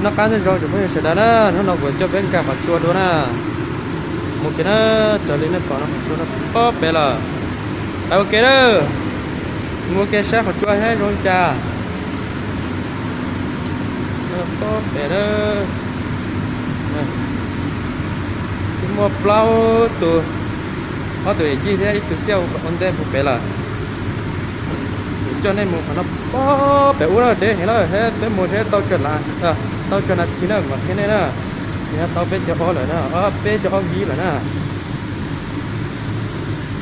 Noj qab nyob zoo tsoom phooj ywg sawv daws na, hnub no kuv coj peb nkag qhov tsua dua na. Mus kiag na, raws li nej pom no qhov tsua no pob pem lawm. Peb ua ke na, mus ua ke saib qhov tsua saib zoo li cas. Pob pem na, twb muaj plaub tus, ob tug yawm yij thiab ib tug xiaj ua ntej mus pem lawm. Kuv coj nej mus qhov no pob pem ub na, deb heev lawm, peb mus seb tau tsawg lav, tau tsawg nas this na kuv mam qhia nej na. Nws tau peb caug ob lawm na, peb caug ob vib lawm na.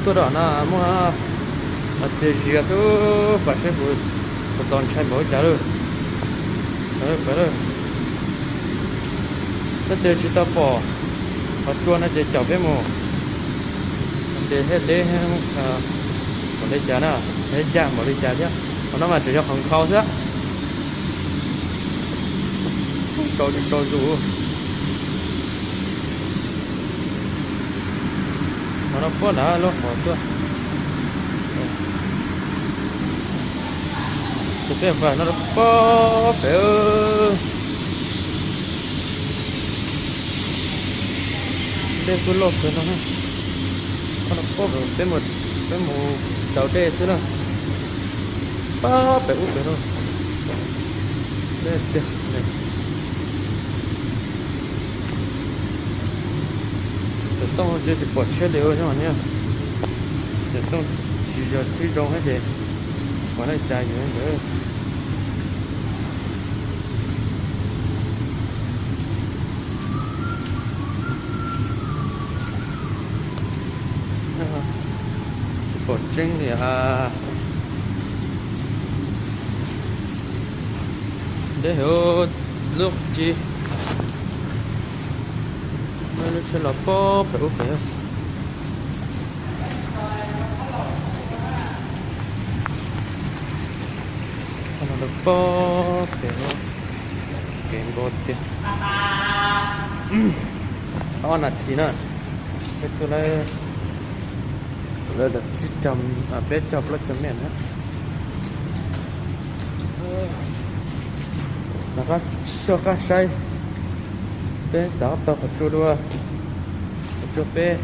Tuaj rau no muaj tias zias xwb, pam seb kuv tos ntshai npaum li cas lawm. Peb tias tsis tau pom qhov tsua no ces caum peb mus. Ces thiaj deb npaum li cas na, thiab ncaj npaum li cas thiab. Qhov no mas tseem yog qhov nkhaus xwb. Rau rau zus. Qhov no pob nrad lub qhov tuaj. Ces peb mus no pob pem. Dej kuj loj kawg no. Qhov no pob pem, peb mus, peb mus daus dej xwb na. Pob pem ub pem no. Deb tiag. Cov tooj ces tsis pom tsheb li ua nyob niag. Cov tooj tsis yog tib zoo thiab ces pom lawm cas yuav ntawd. Tsis pom tseeb li a. Deb heev lub ci. Lub tsheb los pob pem ub pem. Pob pem, kev nkaus tiag. Ob nas this na, peb tuaj lawm, lawm tsib caug, peb caug plaub caug mev na. Rov qab soj qab saib, peb rov qab taug qhov tsua dua, qhov tsua peb.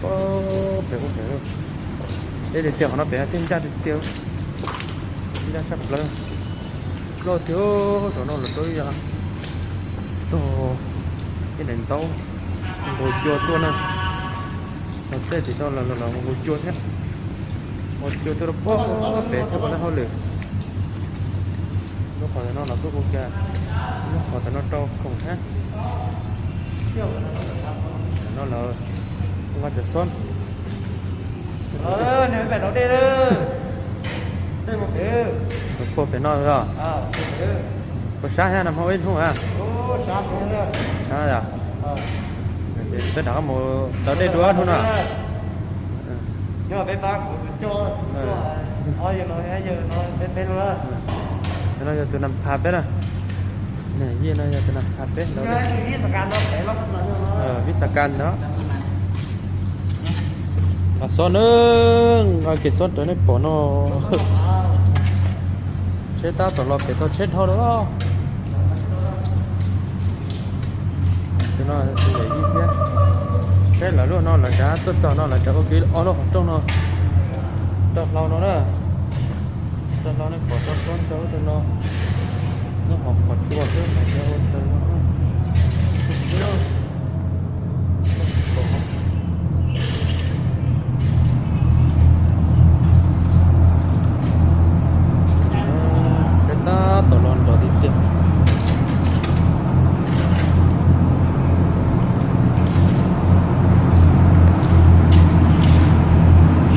Pob pem ub pem. Deb tiag tiag, qhov no pem thiaj ncaj tiag tiag, ncaj tshaj plaws. Loj tiag, rau no los rau ib yam tog ib daim ntaub nqus cua tuaj na. Los tej tim no los los nqus cua thiab, nqus cua tuaj rau pob pem thiab ua lawv hauj lwm. Lub qhov ntawm no los kuj ua kiag, lub qhov ntawm no rau khoom thiab. Ntawm no lawv nqa cov xob puag pem no os. Puas sab thiab, nag hmo ib hnub a? Sab yom. Peb rov qab mus daus dej dua hnub no. No yog tus nas phas peb na. Yij no yog tus nas phas peb ntawd. Vib Xas Kas ntawd. Xob na, kev xob raws nej pom no. Tsheb tab tom los pem tau tsheb dhau lawm. Tus no tus yawm yij thiab. Saib lawv lub no lawv cav tuaj txog no lawv cav ua kev ob lub qhov rooj no rau hlau no na. Rau hlau nej pom tau xob rau ub rau no. Lub hauv qhov tsua xwb lawv cav ua raws no. Peb tab tom los nrov tiag tiag.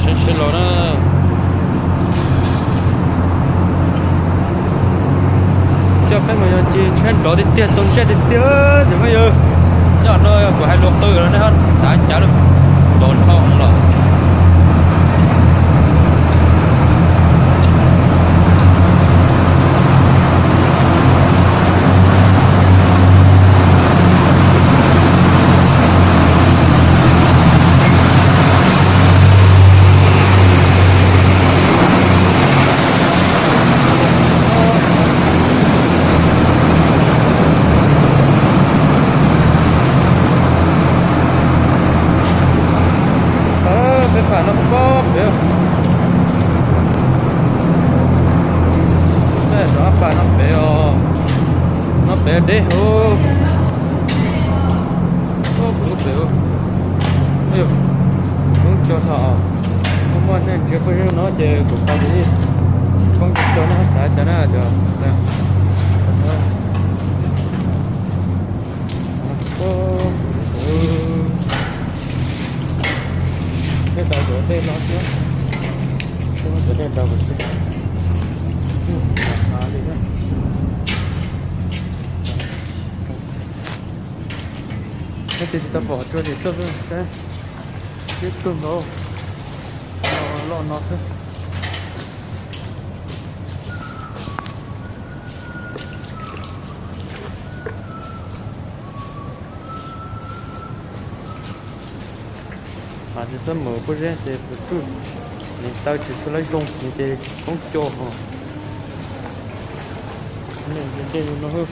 Saib seb los na. Coj peb mus yog ntsis tsheb nrov tiag tiag, tau ntsej tiag tiag, cov phooj ywg. Nyob no yog kuv hais luag qw los nej ho xav cas lawm, nrov dhau los. Nyob pem os, nyob pem deb hauv. Pem, poob cua thaum, muaj muaj neeg ntsia phooj ywg no ces kuv qhia tias poob cua no xav cas na cov. Tej tau cov dej no thiab, tej muab cov dej rau kuv xwb. Li thiab. Leej twg tsis tau pom tsuag ces tuaj xwb saib, ib tug nkaus loj no xwb. Mas tsis txhob mus pob zeb ces kuv tsuj, nws taw tsis tshua lawv zoo nws ces poob cua hos. Dej no, hauv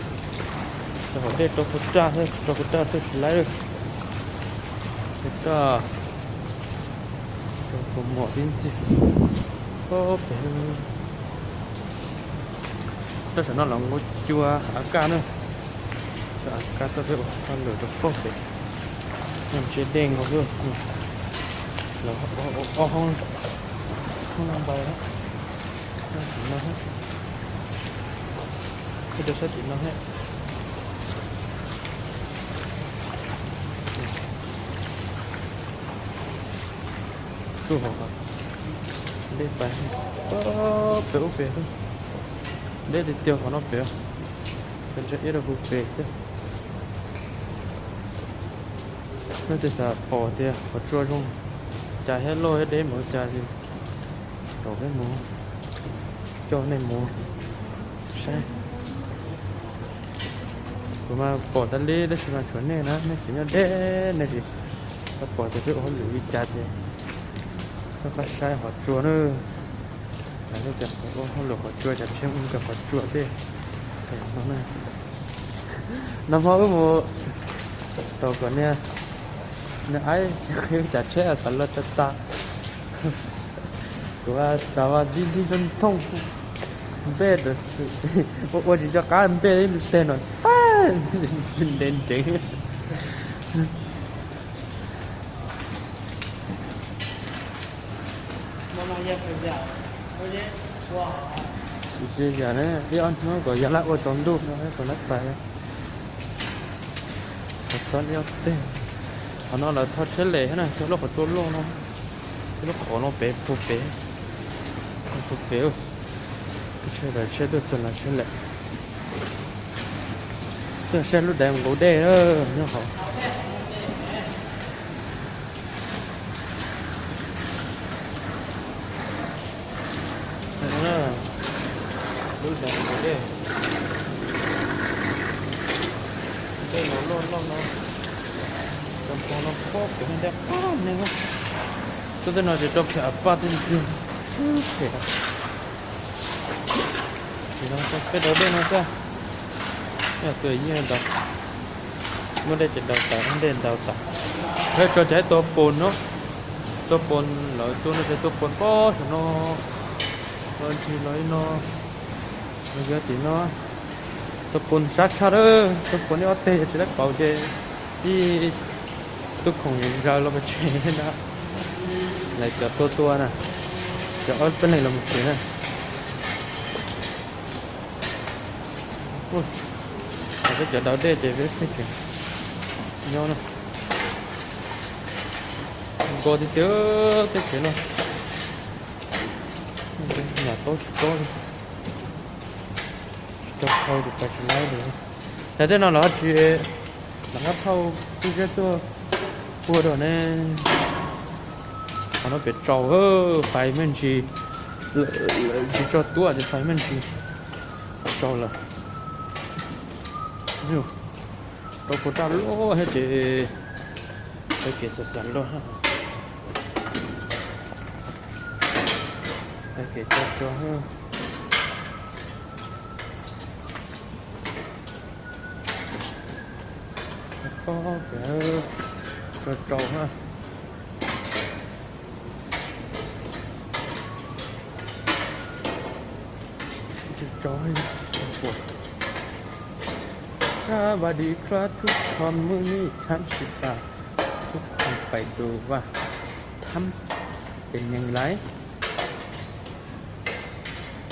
dej rau kuv raj, rau kuv raj tuaj tsis laib lawm. Raj, kuv mos tib ntxig. Pem, raj saum no los nqua cua hav kaj na. Hav kaj tuaj peb ua hauj lwm rau pem. Ntsia dej nkaus xwb. Los ob hoob, hoob no npais, tim no, rau sab tim no thiab. Tsuj hauv dej pais, pem ub pem xwb. Deb tiag tiag qhov no pem, peb ntshe ib rau kuv pem xwb. Nej twg xav pom tias qhov tsua zoo cas thiab loj thiab deb npaum cas ces kom peb mus, coj nej mus saib. Kuv mas pom tas li tab sis mas tshuav nej na, nej tseem nyob deb, nej tsis tau pom tias peb ua hauj lwm li cas ces txhob qab saib qhov tsua na. Lawv tias ua hauj lwm qhov tsua cas tshiab mus cov qhov tsua tej. No hmo wb mus tau kom niag, niag aib wb cas tsheb xav los tag tag. Kuv xav mas dib dib thooj thooj npej, ua ua tsis nco qab npej ib teg no tag ntev ntev. Tsis yam na, ib ob hnub kom yog lawv ua tsaus ntuj no kom lawv pais. Qhov txob ib ob teg, qhov no lawv tho tsheb lem thiab na, tho lub qhov tsua loj no, lub qhov no pem puag pem, puag pem. Tsheb lawv tsheb tuaj txog lawv tsheb lem. Tuaj saib lub daiv nqus dej nyob hauv. Lub daiv nqus dej, dej los loj loj no, cov pog no pog pem dej qab ne. Tuaj tej no ces rau phem paj tej ntug, phem. Tsis no peb daus dej no xwb. Yog tus yeej daus, muaj dej ces daus tas, muaj dej daus tas. Peb tso cov tua pos no, tua pos lawv tua no ces tua pos pob saum no, los ntsis los li no, los yog tim no. Tua pos sab tshaj lawm, tua pos ib ob teg yog tsis laib pauv ces ib tub khoom zaws los pes tseg na. Lawv cov tua tua na, cov ob peb leeg los mus tsev na. Peb cov daus dej ces peb pheej tseem nyob na. Nko tiag tiag teb chaws no, nyam taub tsis tob li, tsis tau thau ces pais tsis laib li. Yog tej no lawv tsis, lawv muab thauj pob zeb tuaj puag rau ne. Qhov no pem tsaus, fais me ntsis, lawv tsis tso tuaj ces fais me ntsis tsaus lawm. Rau puag raj luaj thiab ces tau kev xav xav luaj. Tau kev tso tso, pob pem tso tsaus na. Tsis tsaus, tsis tsaus. สวัสดีครับทุกคน มื้อนี้ฉันสิพาทุกคนไปดูว่าถ้ำเป็นอย่างไร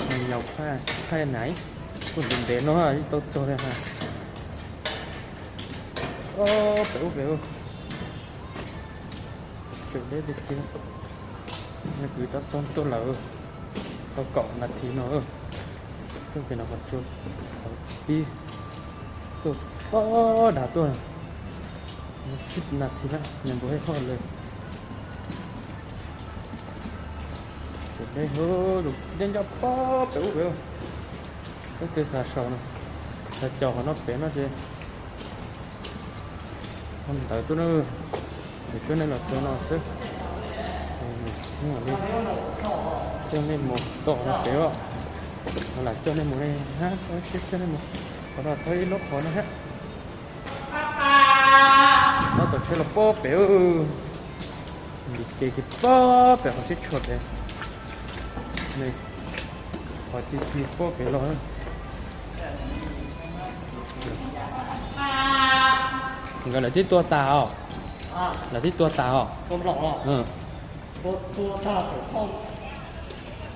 มันยาวแค่ไหน kuj ntev ntev no ib tau txog li ha. Pem ub pem ub, tseem deb tiag tiag. Kwv Toj Xoob tuaj lawm, tau kaum nas this no, tuaj pem no qhov tsua, qhov pib, tuaj pob dag tuaj, xib nas this na, nws nkaus ib hoj lawm. Tseem deb, deb ncaj pob pem ub pem, leej twg xav saum no, xav caum qhov no pem no ces ho ntawd tuaj na, es coj nej los rau no xwb. Coj nej mus tom no pem os, no lam coj nej mus ne, sib coj nej mus, qhov no thawj ib lub qhov no thiab. Tab tom tsheb los pob pem, ntim kev kiag pob pem qhov tsheb tshuam pem, qhov ci ci pob pem los. Nkawd lawv twb tua tas os, lawv twb tua tas os.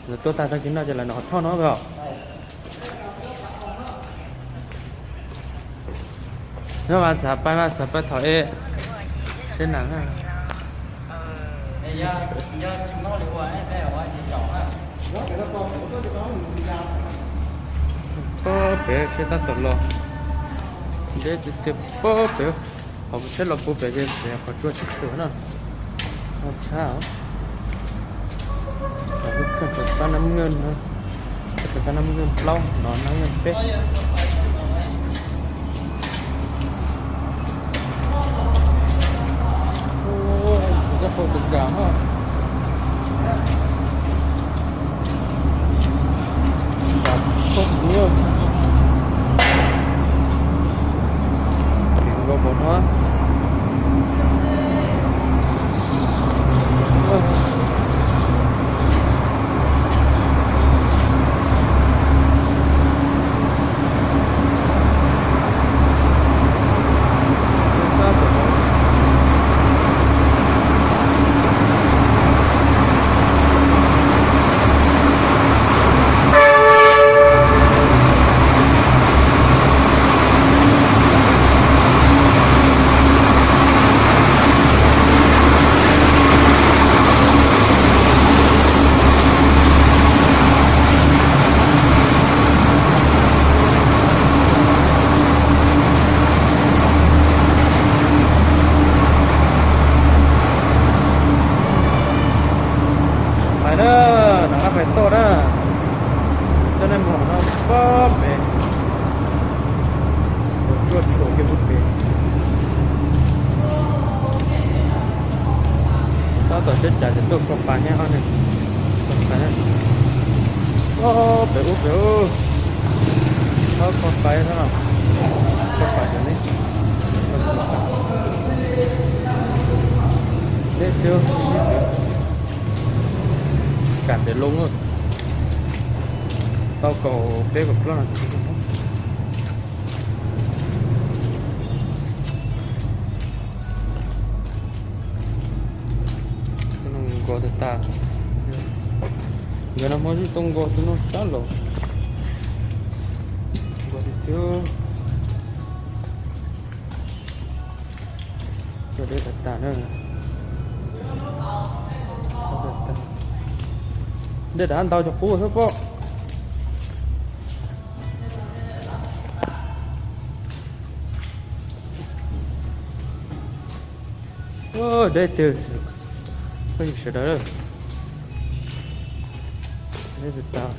Lawv tua tag tag kis no ces lawv hnov thoj no os. Nyob mas xav pais mas xav pais thaum es seb na. Pob pem seb tab tom los, deb tiag tiag pob pem. Qhov tsheb los puag pem ces qhov tsua tsheb tshuam na. Tshab, lub kheej rau pab nab ngej, kheej rau pab nab ngej plaub no nab ngej peb. Tab pom tus kam ho kam koj tus nyob. Kim nkaus pom no. Pais na, nov qab pais toj na, coj nej mus no pob pem, ua tshuam kiag puag pem. Tab tom tsheb cav ces tuaj kho pais thiab ob niag, kho pais na. Pob pem ub pem ub, txhob kho pais no, kho pais cov ne. Deb tiag, kam ntev loo, tau kaum peb kaum plaub nas this. Nkos tas tas, nkawd no hmo twb tau nkos tus no sab laug, nkos tiag tiag. Cov dej tas tas na. Dej dav ntau cov qub xwb pob. Deb tiag, phooj ywg sawv daws. Deb tas tas.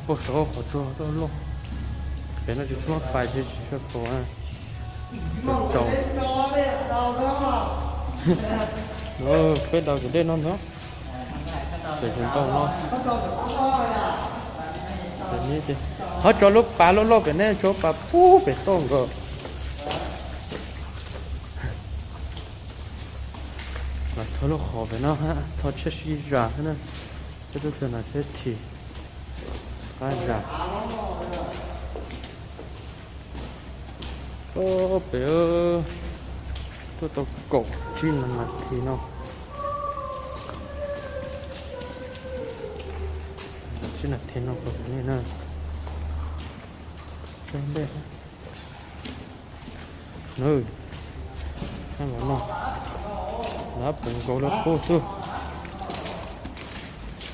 Puag saum qhov tsua tau loj, pem no tsis tshua pais ces tsis tshua pom. Tau, peb daus cov dej no ntag. Pem tseem ntau no. Qhov tso lub pas loj loj pem ne, tso pas puag pem toj nkaus. Los thauj lub qhov pem no, thauj tsheb sib zam xwb na. Peb tuaj txog no tsheb thim qab zam. Pem tuaj tau kaum tsib nas this no, tsib nas this no pem no. Nws, no, lawv pom nkaus lawv qub xwb.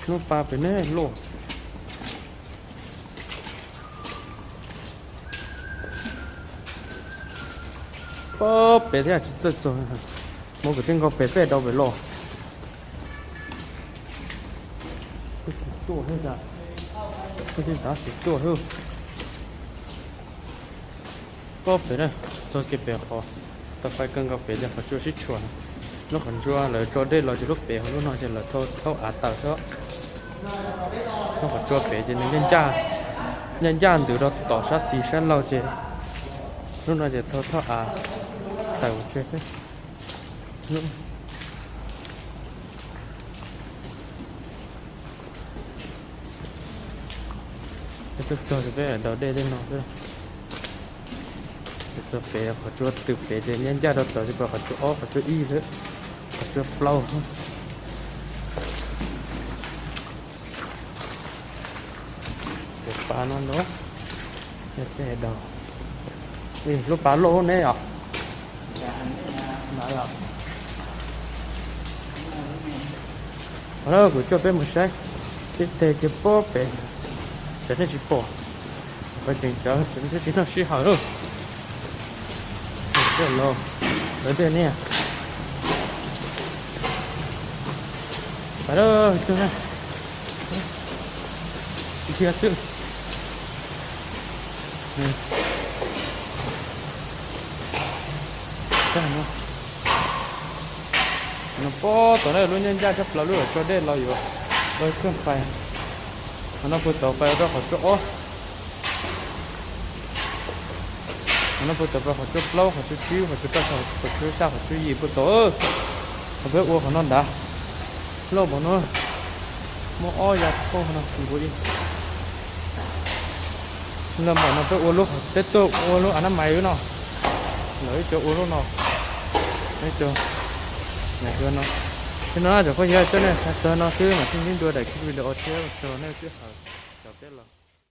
Lub pas pem nej loj. Pob pem thiab tsis txawj txog, mus kwv tij nkaus pem peb dau pem los. Twb tsis tuaj thiab, twb tsis tuaj thiab. Pob pem na, txog kiag pem qhov, tau fais kawg nkaus pem ces qhov tsua sib tshuam. Lub qhov tsua lawv tso dej los ces lub pem, ho lub no ces lawv thauj av tawm xwb. Lub qhov tsua pem ces nws ncaj ncaj ncaj ntws rau tom sab xis sab laug ces lub no ces thauj thauj av tawm ua ke xwb. Peb tuaj txog ces peb daus dej tej no xwb. Txog pem qhov tsua twg pem ces ncaj ncaj rau tom ces pom qhov tsua ob qhov tsua ib xwb, qhov tsua plaub. Cov pas no ntau, yog tej daus. Lub pas loj ne os. Qhov no kuv coj peb mus saib, peb teg kiag pob pem, tsam nej tsis pom, qhov tseem tsawv, tsam nej tsis noj sij hawm lauj. Lawv dej ne, pas lawm, dhia xwb. No pob tom no lub ncaj ncaj tshaj plaws, lub uas tso dej los yuav ua kheej fais. Qhov no puag tom fais rau qhov tsua ob. Qhov no puag tom fais qhov tsua plaub, qhov tsua tsib, qhov tsua rau, qhov tsua xya, qhov tsua yim puag tom. Qhov peb ua qhov no nrad, loj npaum no, muaj ob yav thauj no nkaus ib. Lawm npaum no peb ua lub qhov, peb tuaj ua lub av nab mais no, lawv ib co ua lub no, ib co no. Ces no cov phooj ywg, coj nej saib txog no xwb, mam sib ntsib dua daim video tshiab, txog nej sij hawm, caum peb los.